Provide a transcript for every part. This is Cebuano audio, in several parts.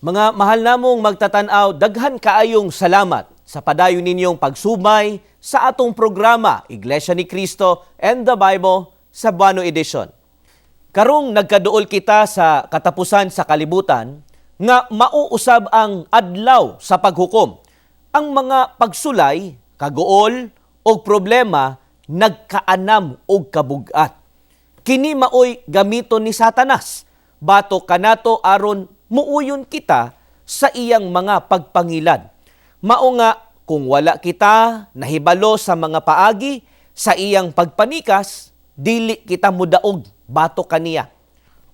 Mga mahal namong magtatanaw, daghan kaayong salamat sa padayon ninyong pagsubay sa atong programa Iglesia ni Cristo and the Bible Cebuano Edition. Karong nagkaduol kita sa katapusan sa kalibutan nga mauusab ang adlaw sa paghukom. Ang mga pagsulay, kaguol o problema nagkaanam og kabugat. Kini maoy gamiton ni Satanas. Batok kanato aron muuyon kita sa iyang mga pagpangilad. Mao nga kung wala kita nahibalo sa mga paagi sa iyang pagpanikas, dili kita mudaog batok kaniya.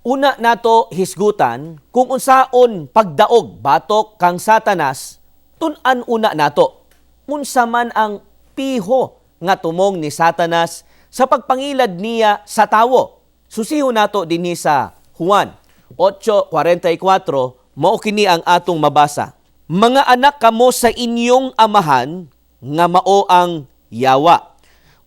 Una nato hisgutan kung unsaon pagdaog batok kang Satanas, tun-an una nato. Unsa man ang piho nga tumong ni Satanas sa pagpangilad niya sa tawo. Susiho nato dinhi sa Juan 8:44, mao kini ang atong mabasa. "Mga anak kamo sa inyong amahan nga mao ang yawa.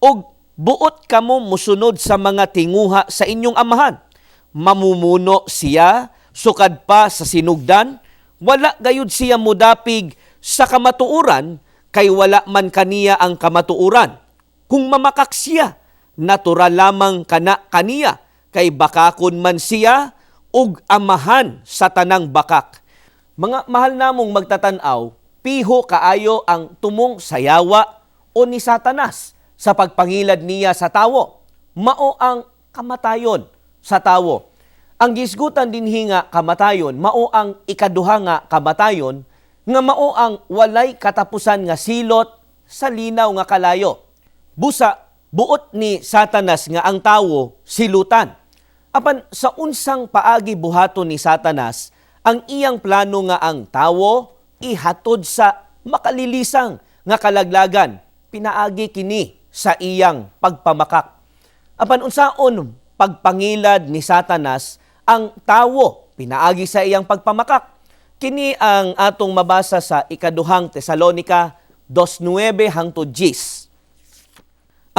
Og buot kamo musunod sa mga tinguha sa inyong amahan. Mamumuno siya sukad pa sa sinugdan, wala gayud siya mudapig sa kamatuoran kay wala man kaniya ang kamatuoran. Kung mamakak siya, natural lamang kana kaniya kay bakakon man siya ug amahan sa tanang bakak." Mga mahal namong magtatanaw, piho kaayo ang tumong sa yawa o ni Satanas sa pagpangilad niya sa tawo. Mao ang kamatayon sa tawo. Ang gisgutan dinhi nga kamatayon, mao ang ikaduha nga kamatayon nga mao ang walay katapusan nga silot sa linaw nga kalayo. Busa, buot ni Satanas nga ang tawo silutan. Apan sa unsang paagi buhaton ni Satanas ang iyang plano nga ang tawo ihatod sa makalilisang nga kalaglagan, pinaagi kini sa iyang pagpamakak? Apan unsaon pagpangilad ni Satanas ang tawo pinaagi sa iyang pagpamakak? Kini ang atong mabasa sa Ikaduhang Tesalonika 2:9 hangtod 10.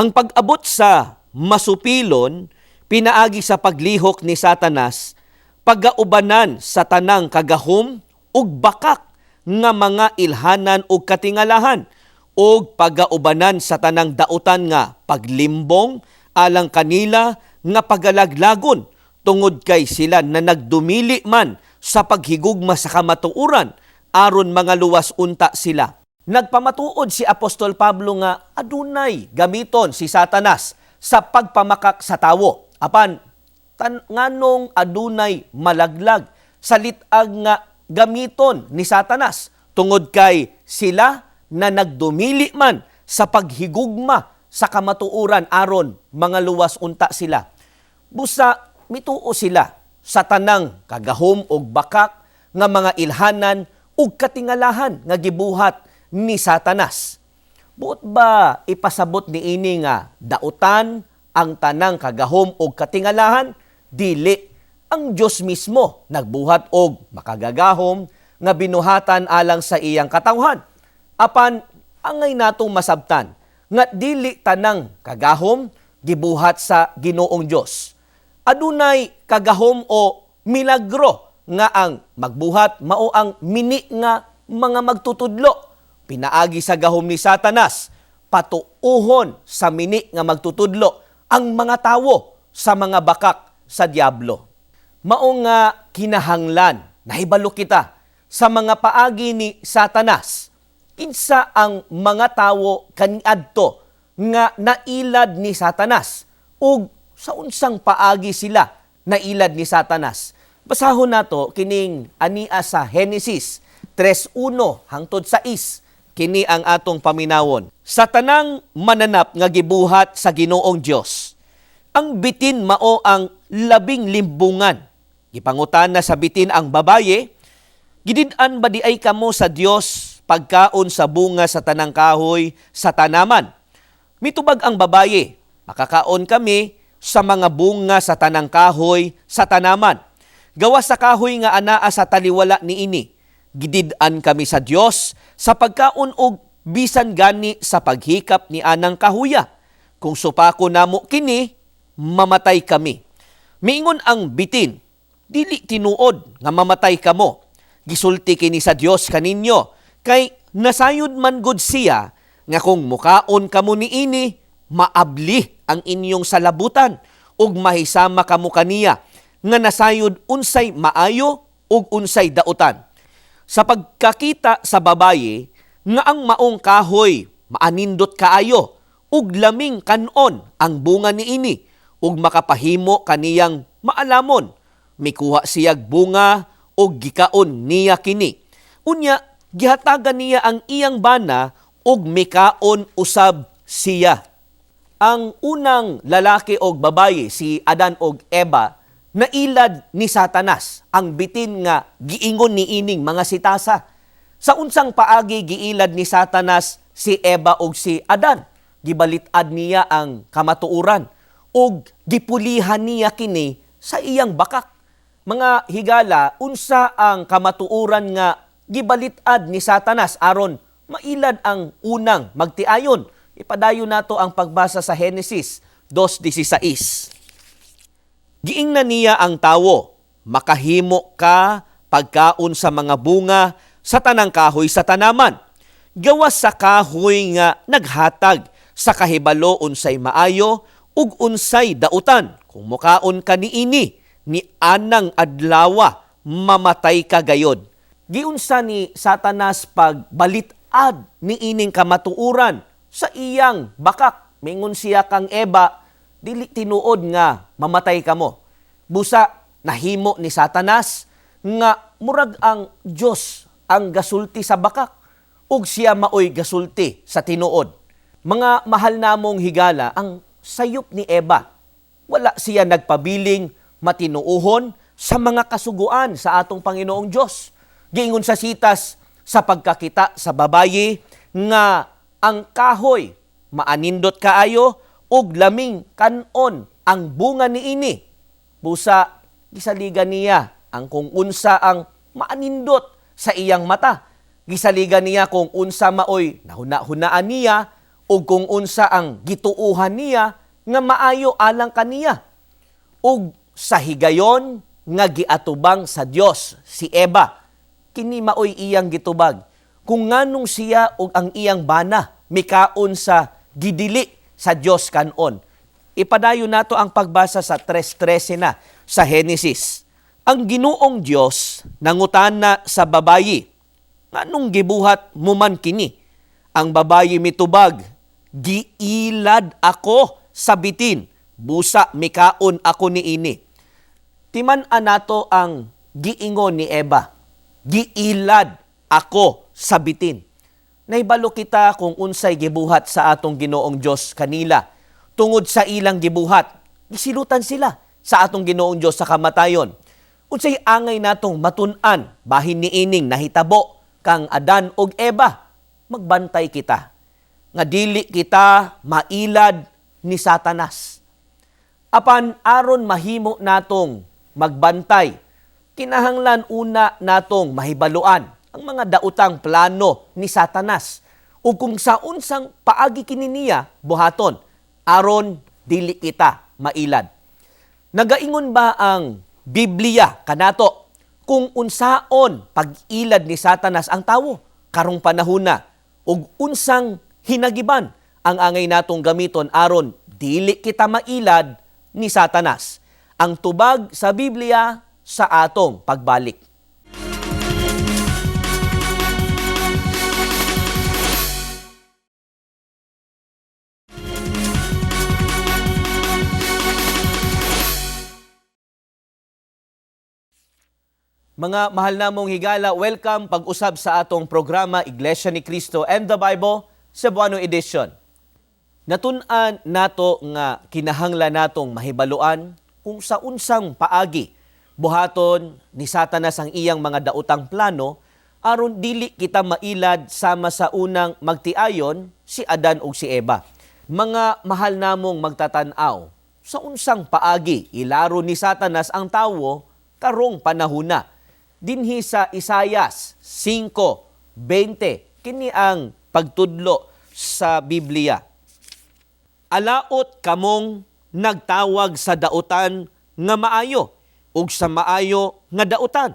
Ang pag-abot sa masupilon pinaagi sa paglihok ni Satanas, pagaubanan sa tanang kagahom ug bakak nga mga ilhanan ug katingalahan, ug pagaubanan sa tanang dautan nga paglimbong alang kanila nga pagalaglagon, tungod kay sila na nagdumili man sa paghigugma sa kamatuoran aron mga luwas unta sila. Nagpamatuod si Apostol Pablo nga adunay gamiton si Satanas sa pagpamakak sa tawo. Apan tan nganong adunay malaglag sa lit-ag nga gamiton ni Satanas? Tungod kay sila na nagdumili man sa paghigugma sa kamatuoran aron mga luwas unta sila. Busa mituo sila sa tanang kagahom og bakak nga mga ilhanan ug katingalahan nga gibuhat ni Satanas. Buot ba ipasabot niini nga dautan ang tanang kagahom og katingalahan? Dili. Ang Dios mismo nagbuhat og makagagahom nga binuhatan alang sa iyang katawhan. Apan angay natong masabtan nga dili tanang kagahom gibuhat sa Ginoong Dios. Adunay kagahom o milagro nga ang magbuhat mao ang mini nga mga magtutudlo. Pinaagi sa gahom ni Satanas, patuuhon sa mini nga magtutudlo ang mga tawo sa mga bakak sa diablo. Mao nga kinahanglan nahibalo kita sa mga paagi ni Satanas. Kinsa ang mga tawo kaniadto nga nailad ni Satanas ug sa unsang paagi sila nailad ni Satanas? Basahon nato kining ania sa Henesis 3:1 hangtod 6. Kini ang atong paminawon. Sa tanang mananap nga gibuhat sa Ginoong Dios, ang bitin mao ang labing limbungan. Gipangutana sa bitin ang babaye, "Gidid-an ba diay kamo sa Dios pagkaon sa bunga sa tanang kahoy sa tanaman?" Mitubag ang babaye, "Makakaon kami sa mga bunga sa tanang kahoy sa tanaman. Gawas sa kahoy nga anaa sa taliwala niini, gidid-an kami sa Dios sa pagkaon og bisan gani sa paghikap ni anang kahuya. Kung supako namo kini, mamatay kami." Miingon ang bitin, "Dili tinuod nga mamatay kamo. Gisulti kini sa Dios kaninyo, kay nasayod man gud siya nga kung mukaon kamo niini, maabli ang inyong salabutan ug mahisama kamo kaniya nga nasayod unsay maayo ug unsay dautan. Sa pagkakita sa babayi nga ang maong kahoy maanindot kaayo ug laming kanon ang bunga niini ug makapahimo kaniyang maalamon, mikuha siyag bunga ug gikaon niya kini. Unya gihatagan niya ang iyang bana ug mikaon usab siya. Ang unang lalaki og babayi, si Adan og Eva, nailad ni Satanas ang bitin nga giingon niining mga sitasa. Sa unsang paagi giilad ni Satanas si Eva og si Adan? Gibalit-ad niya ang kamatuoran ug gipulihan niya kini sa iyang bakak. Mga higala, unsa ang kamatuoran nga gibalit-ad ni Satanas aron mailad ang unang magtiayon? Ipadayon nato ang pagbasa sa Henesis 2:16. Giingnan niya ang tawo, makahimo ka pagkaon sa mga bunga sa tanang kahoy sa tanaman. Gawas sa kahoy nga naghatag sa kahibalo unsay maayo ug unsay dautan. Kung mukaon ka niini, ni anang adlawa mamatay ka gayod. Giunsa ni Satanas pagbalit-ad niining kamatuoran sa iyang bakak. Mingon siya kang Eva, dili tinuod nga mamatay kamo. Busa nahimo ni Satanas nga murag ang Dios ang gasulti sa bakak ug siya maoy gasulti sa tinuod. Mga mahal namong higala, ang sayop ni Eva, wala siya nagpabiling matinuohon sa mga kasuguan sa atong Panginoong Dios. Giingon sa sitas sa pagkakita sa babayi nga ang kahoy maanindot kaayo ug laming kanon ang bunga niini. Busa gisaligan niya ang kung unsa ang maanindot sa iyang mata. Gisaligan niya kung unsa maoy nahuna-hunaan niya ug kung unsa ang gituuhan niya nga maayo alang kaniya. Ug sa higayon nga giatubang sa Dios si Eva, kini maoy iyang gitubag. Kung nganong siya ug ang iyang bana mikaon sa gidili sa Dios kanon. Ipadayon nato ang pagbasa sa 3:13 na sa Henesis. Ang Ginoong Dios nangutana sa babayi, nganong gibuhat mo man kini? Ang babayi mitubag, giilad ako sa bitin, busa mikaon ako niini. Timan-an nato ang giingon ni Eva, giilad ako sa bitin. Nahibalo kita kung unsay gibuhat sa atong Ginoong Dios kanila. Tungod sa ilang gibuhat, gisilutan sila sa atong Ginoong Dios sa kamatayon. Unsay angay natong matun-an bahin niining nahitabo kang Adan ug Eva, magbantay kita nga dili kita mailad ni Satanas. Apan aron mahimo natong magbantay, kinahanglan una natong mahibaluan ang mga daotang plano ni Satanas ug kung sa unsang paagi kini niya buhaton aron dili kita mailad. Nagaingon ba ang Biblia kanato kung unsaon pag-ilad ni Satanas ang tawo karong panahona ug unsang hinagiban ang angay natong gamiton aron dili kita mailad ni Satanas? Ang tubag sa Biblia sa atong pagbalik. Mga mahal namong higala, welcome pag-usab sa atong programa Iglesia ni Cristo and the Bible, Cebuano Edition. Natun-an nato nga kinahanglan natong mahibaluan kung sa unsang paagi buhaton ni Satanas ang iyang mga daotang plano aron dili kita mailad sama sa unang magtiayon si Adan ug si Eva. Mga mahal namong magtatan-aw, sa unsang paagi ilaro ni Satanas ang tawo karong panahuna? Dinhi sa Isayas 5:20, kini ang pagtudlo sa Biblia. Alaot kamong nagtawag sa dautan nga maayo ug sa maayo nga dautan,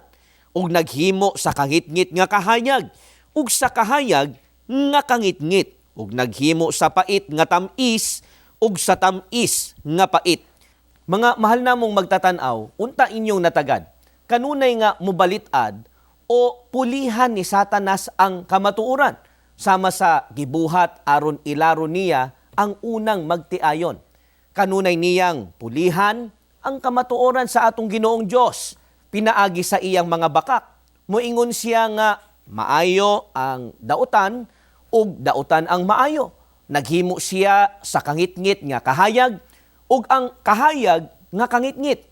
Ug naghimo sa kangitngit nga kahayag ug sa kahayag nga kangitngit, ug naghimo sa pait nga tam-is ug sa tam-is nga pait. Mga mahal namong magtatan-aw, unta inyong natagad. Kanunay nga mubalit-ad o pulihan ni Satanas ang kamatuoran sama sa gibuhat aron ilaro niya ang unang magtiayon. Kanunay niyang pulihan ang kamatuoran sa atong Ginoong Dios pinaagi sa iyang mga bakak. Moingon siya nga maayo ang dautan ug dautan ang maayo. Naghimo siya sa kangitngit nga kahayag ug ang kahayag nga kangitngit,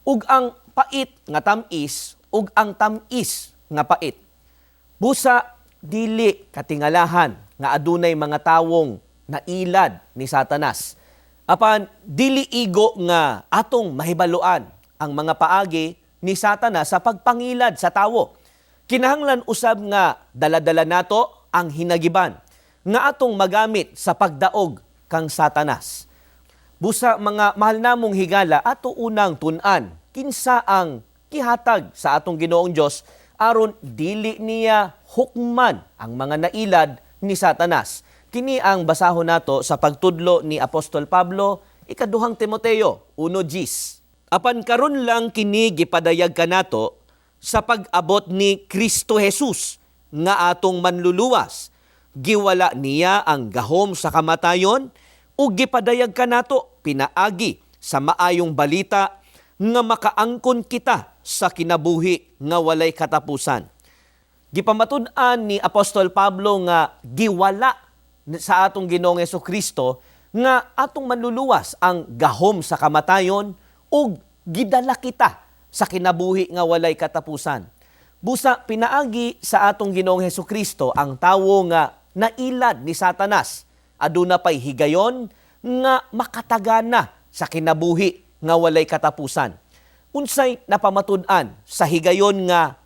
ug ang pait nga tam-is ug ang tam-is nga pait. Busa dili katingalahan nga adunay mga tawong nailad ni Satanas. Apan dili igo nga atong mahibaluan ang mga paagi ni Satanas sa pagpangilad sa tawo. Kinahanglan usab nga daladala nato ang hinagiban nga atong magamit sa pagdaog kang Satanas. Busa, mga mahal namong higala, ato unang tun-an kinsa ang gihatag sa atong Ginoong Dios aron dili niya hukman ang mga nailad ni Satanas. Kini ang basahon nato sa pagtudlo ni Apostol Pablo, Ikaduhang Timoteo 1:10. Apan karon lang kini gipadayag kanato sa pag-abot ni Kristo Jesus nga atong manluluwas. Giwala niya ang gahom sa kamatayon ug gipadayag kanato pinaagi sa maayong balita nga makaangkon kita sa kinabuhi nga walay katapusan. Gipamatud-an ni Apostol Pablo nga giwala sa atong Ginoong Kristo nga atong manluluwas ang gahom sa kamatayon ug gidala kita sa kinabuhi nga walay katapusan. Busa pinaagi sa atong Ginoong Kristo, ang tawo nga nailad ni Satanas aduna pay higayon nga makatagana sa kinabuhi nga walay katapusan. Unsay napamatud-an sa higayon nga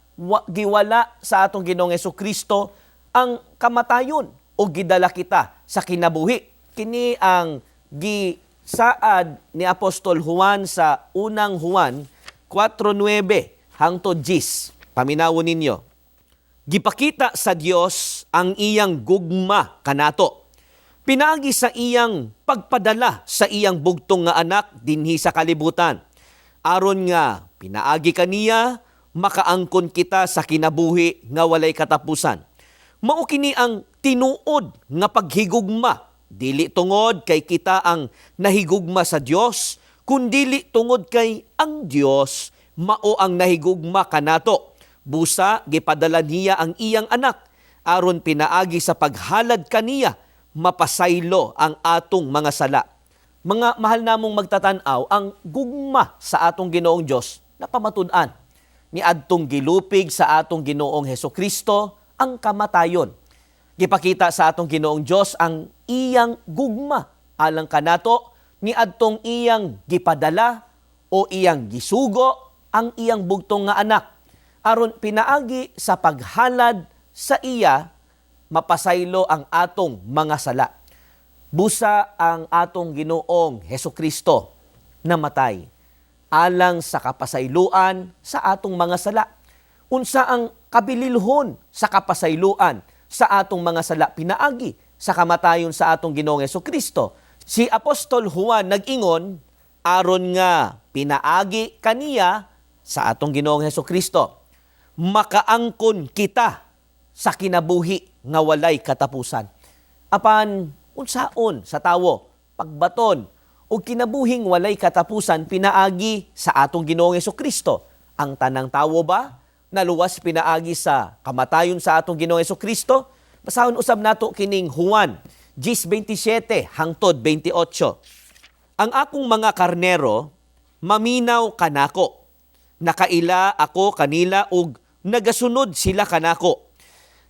giwala sa atong Ginoong Kristo ang kamatayon o gidala kita sa kinabuhi? Kini ang gisaad ni Apostol Juan sa Unang Juan 4:9 hangtod 10. Paminawon ninyo. Gipakita sa Dios ang iyang gugma kanato pinaagi sa iyang pagpadala sa iyang bugtong nga anak dinhi sa kalibutan, aron nga pinaagi kaniya makaangkon kita sa kinabuhi nga walay katapusan. Mao kini ang tinuod nga paghigugma, dili tungod kay kita ang nahigugma sa Dios, kundili tungod kay ang Dios mao ang nahigugma kanato. Busa gipadala niya ang iyang anak aron pinaagi sa paghalad kaniya mapasaylo ang atong mga sala. Mga mahal namong magtatan-aw, ang gugma sa atong Ginoong Dios napamatud-an ni adtong gilupig sa atong Ginoong Heso Kristo ang kamatayon. Gipakita sa atong Ginoong Dios ang iyang gugma alang kanato ni adtong iyang gipadala o iyang gisugo ang iyang bugtong nga anak aron pinaagi sa paghalad sa iya mapasaylo ang atong mga sala. Busa ang atong Ginoong Heso Kristo namatay alang sa kapasayloan sa atong mga sala. Unsa ang kabililhon sa kapasayloan sa atong mga sala pinaagi sa kamatayon sa atong Ginoong Heso Kristo? Si Apostol Juan nag-ingon aron nga pinaagi kaniya, sa atong Ginoong Heso Kristo, makaangkon kita sa kinabuhi nga walay katapusan. Apan unsaon sa tawo pagbaton og kinabuhing walay katapusan pinaagi sa atong Ginoong Heso Kristo? Ang tanang tawo ba naluwas pinaagi sa kamatayon sa atong Ginoong Heso Kristo? Basahon usab nato kining Juan 10:27 hangtod 28. Ang akong mga karnero maminaw kanako. Nakaila ako kanila ug nagasunod sila kanako.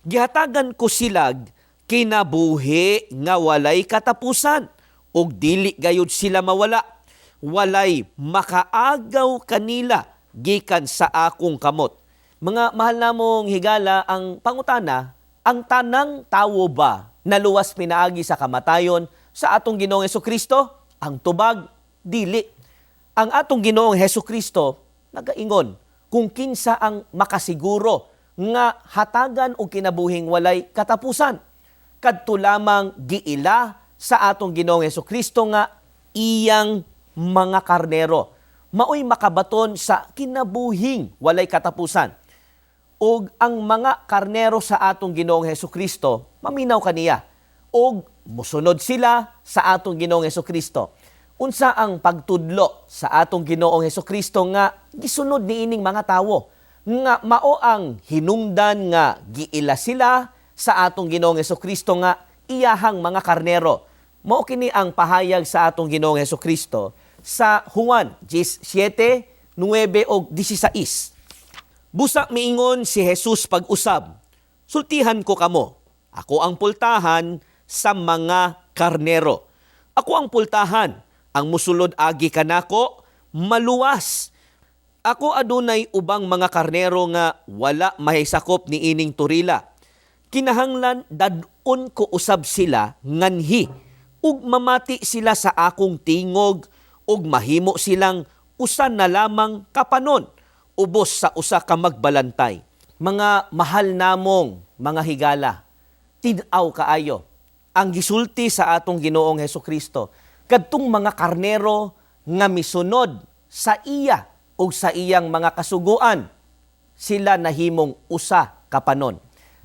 Gihatagan ko silag kinabuhi nga walay katapusan ug dili gayud sila mawala. Walay makaagaw kanila gikan sa akong kamot. Mga mahal namong higala, ang pangutana, ang tanang tawo ba naluwas pinaagi sa kamatayon sa atong Ginoong Heso Kristo? Ang tubag, dili. Ang atong Ginoong Heso Kristo nagaingon, Kung kinsa ang makasiguro nga hatagan og kinabuhing walay katapusan? Kadto lamang giila sa atong Ginoong Hesukristo nga iyang mga karnero. Maoy makabaton sa kinabuhing walay katapusan. Ug ang mga karnero sa atong Ginoong Hesukristo, maminaw kaniya ug mosunod sila sa atong Ginoong Hesukristo. Unsa ang pagtudlo sa atong Ginoong Hesukristo nga gisunod niining mga tawo nga mao ang hinungdan nga giila sila sa atong Ginoong Hesukristo nga iyahang mga karnero? Mao kini ang pahayag sa atong Ginoong Hesukristo sa Juan 17:9 ug 16. Busa miingon si Jesus pag-usab, "Sultihan ko kamo, ako ang pultahan sa mga karnero. Ako ang pultahan, ang musulod agi kanako, maluwas. Ako adunay ubang mga karnero nga wala mahisakop niining turila. Kinahanglan dad-on ko usab sila nganhi ug mamati sila sa akong tingog ug mahimo silang usa na lamang kapanon ubos sa usa ka magbalantay." Mga mahal namong mga higala, tin-aw kaayo ang gisulti sa atong Ginoong Hesukristo kadtong mga karnero nga misunod sa iya ug sa iyang mga kasuguan, sila nahimong usa ka panon.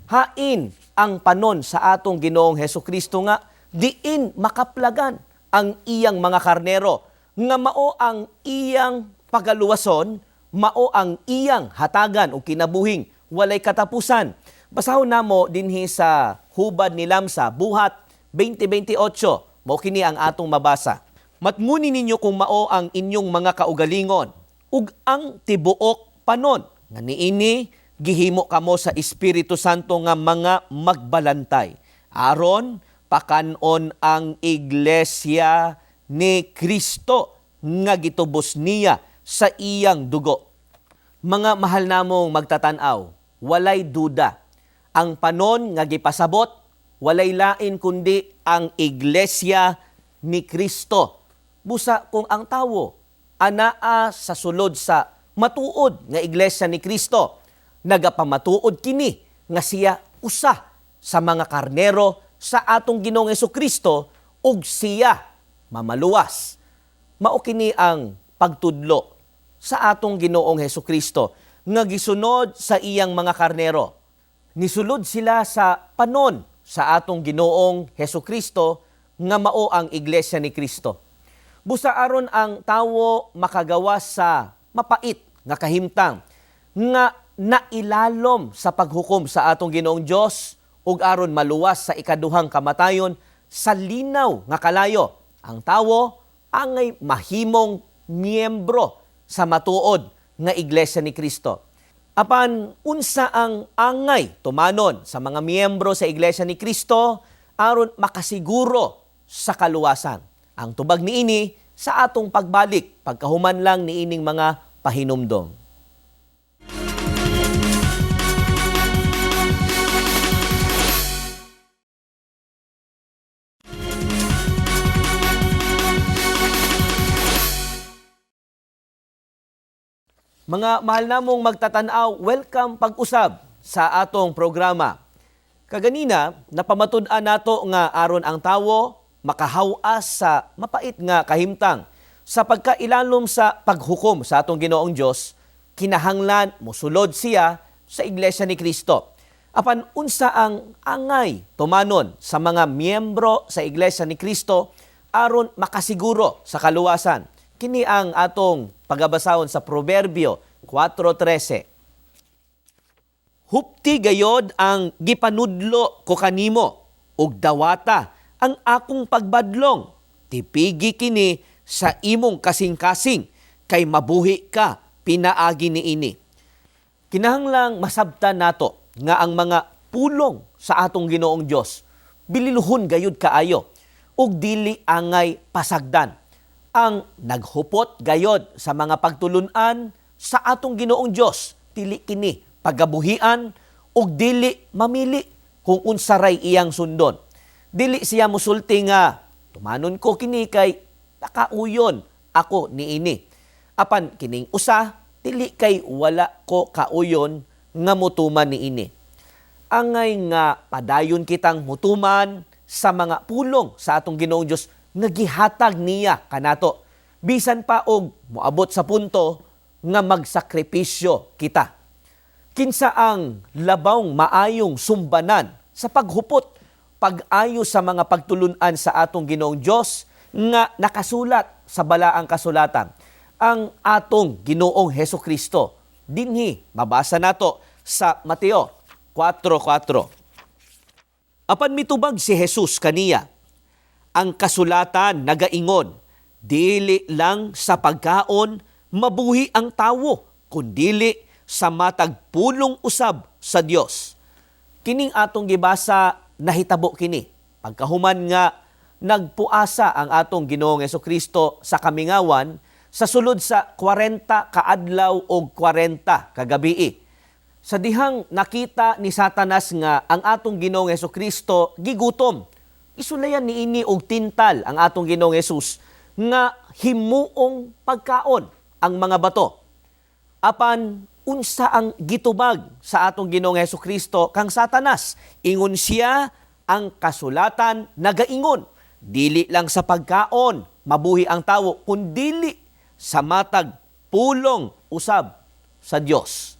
Hain ang panon sa atong Ginoong Hesukristo nga diin makaplagan ang iyang mga karnero nga mao ang iyang pagaluwason, mao ang iyang hatagan og kinabuhing walay katapusan. Basahon namo dinhi sa Hubad ni Lamsa, Buhat 20:28. Mao kini ang atong mabasa. "Matnguni ninyo kung mao ang inyong mga kaugalingon ug ang tibuok panon nga niini gihimo kamo sa Espiritu Santo nga mga magbalantay aron pakanon ang iglesia ni Kristo nga gitubos niya sa iyang dugo." Mga mahal namong magtatan-aw, walay duda. Ang panon nga gipasabot, walay lain kundi ang iglesia ni Kristo. Busa kung ang tawo anaa sa sulod sa matuod nga iglesia ni Kristo, nagapamatuod kini nga siya usa sa mga karnero sa atong Ginoong Kristo ug siya mamaluwas. Mao kini ang pagtudlo sa atong Ginoong Hesukristo nga gisunod sa iyang mga karnero. Nisulod sila sa panon sa atong Ginoong Hesukristo nga mao ang iglesia ni Kristo. Busa aron ang tawo makagawa sa mapait nga kahimtang nga nailalom sa paghukom sa atong Ginoong Dios ug aron maluwas sa ikaduhang kamatayon sa linaw nga kalayo, ang tawo angay mahimong miyembro sa matuod nga iglesia ni Kristo. Apan unsa ang angay tumanon sa mga miyembro sa iglesia ni Kristo aron makasiguro sa kaluwasan? Ang tubag niini sa atong pagbalik pagkahuman lang niining mga pahinumdom. Mga mahal namong magtatanaw, welcome pag-usab sa atong programa. Kaganina, napamatud-an nato nga aron ang tawo makahawas sa mapait nga kahimtang sa pagkailalom sa paghukom sa atong Ginoong Dios, kinahanglan mosulod siya sa Iglesia ni Kristo. Apan unsa ang angay tumanon sa mga miyembro sa Iglesia ni Kristo aron makasiguro sa kaluwasan? Kini ang atong pagabasahon sa Proverbio 4:13. "Hupti gayod ang gipanudlo ko kanimo ug dawata ang akong pagbadlong. Tipigi kini sa imong kasing-kasing kay mabuhi ka pinaagi niini." Kinahanglang masabtan nato nga ang mga pulong sa atong Ginoong Dios bililuhon gayud kaayo ug dili angay pasagdan. Ang naghupot gayod sa mga pagtulunan sa atong Ginoong Dios, dili kini pagabuhian ug dili mamili kung unsaray iyang sundon. Dili siya musulti nga tumanon ko kini kay nakauyon ako niini. Apan kining usa Dili kay wala ko kauyon nga mutuman niini. Angay nga padayon kitang mutuman sa mga pulong sa atong Ginoong Dios nga gihatag niya kanato. Bisan pa og moabot sa punto nga magsakripisyo kita. Kinsa ang labawng maayong sumbanan sa paghupot, pag-ayo sa mga pagtulunan sa atong Ginoong Dios nga nakasulat sa balaang kasulatan? Ang atong Ginoong Heso Kristo. Dinhi mabasa nato sa Mateo 4:4. Apan mitubag si Jesus kaniya, "Ang kasulatan nagaingon, dili lang sa pagkaon mabuhi ang tawo, kundili sa matag pulong usab sa Dios." Kining atong gibasa, nahitabo kini pagkahuman nga nagpuasa ang atong Ginoong Kristo sa kamingawan sa sulod sa 40 kaadlaw og 40 kagabii. Sa dihang nakita ni Satanas nga ang atong Ginoong Kristo gigutom, isulayan niini og tintal ang atong Ginoong Hesus nga himuong pagkaon ang mga bato. Apan unsa ang gitubag sa atong Ginoong Hesus Kristo kang Satanas? Ingon siya, "Ang kasulatan nagaingon, dili lang sa pagkaon mabuhi ang tawo, kundili sa matag pulong usab sa Dios."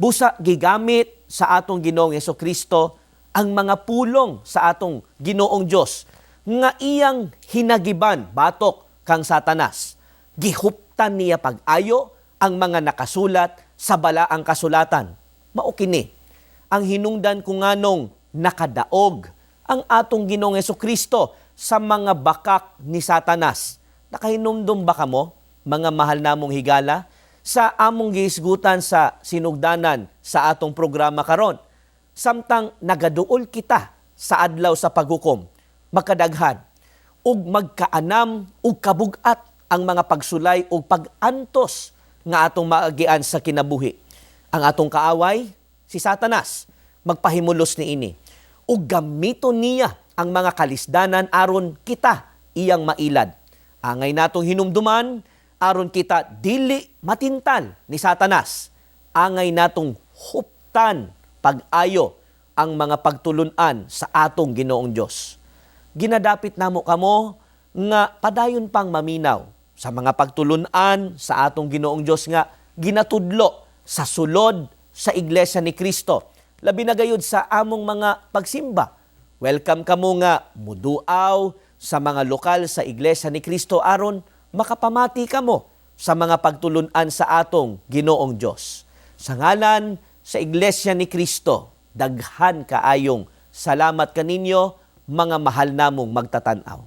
Busa gigamit sa atong Ginoong Hesus Kristo ang mga pulong sa atong Ginoong Dios nga iyang hinagiban batok kang Satanas. Gihuptan niya pag-ayo ang mga nakasulat sa balaang kasulatan. Mao kini ang hinungdan kung nganong nakadaog ang atong Ginoong Hesus Kristo sa mga bakak ni Satanas. Nakahinumdum ba kamo, mga mahal namong higala, sa among gihisgutan sa sinugdanan sa atong programa karon? Samtang nagaduol kita sa adlaw sa paghukom, makadaghan ug magkaanam ug kabugat ang mga pagsulay ug pag-antos nga atong maagian sa kinabuhi. Ang atong kaaway, si Satanas, magpahimulos niini. Ug gamiton niya ang mga kalisdanan aron kita iyang mailad. Angay natong hinumduman aron kita dili matintal ni Satanas. Angay natong huptan pag-ayo ang mga pagtulunan sa atong Ginoong Dios. Ginadapit namo kamo nga padayon pang maminaw sa mga pagtulunan sa atong Ginoong Dios nga ginatudlo sa sulod sa Iglesia ni Cristo. Labi na gayud sa among mga pagsimba. Welcome kamo nga muduaw sa mga lokal sa Iglesia ni Cristo aron makapamati kamo sa mga pagtulunan sa atong Ginoong Dios. Sa ngalan sa Iglesia ni Cristo, daghan kaayong salamat kaninyo, mga mahal namong magtatan-aw.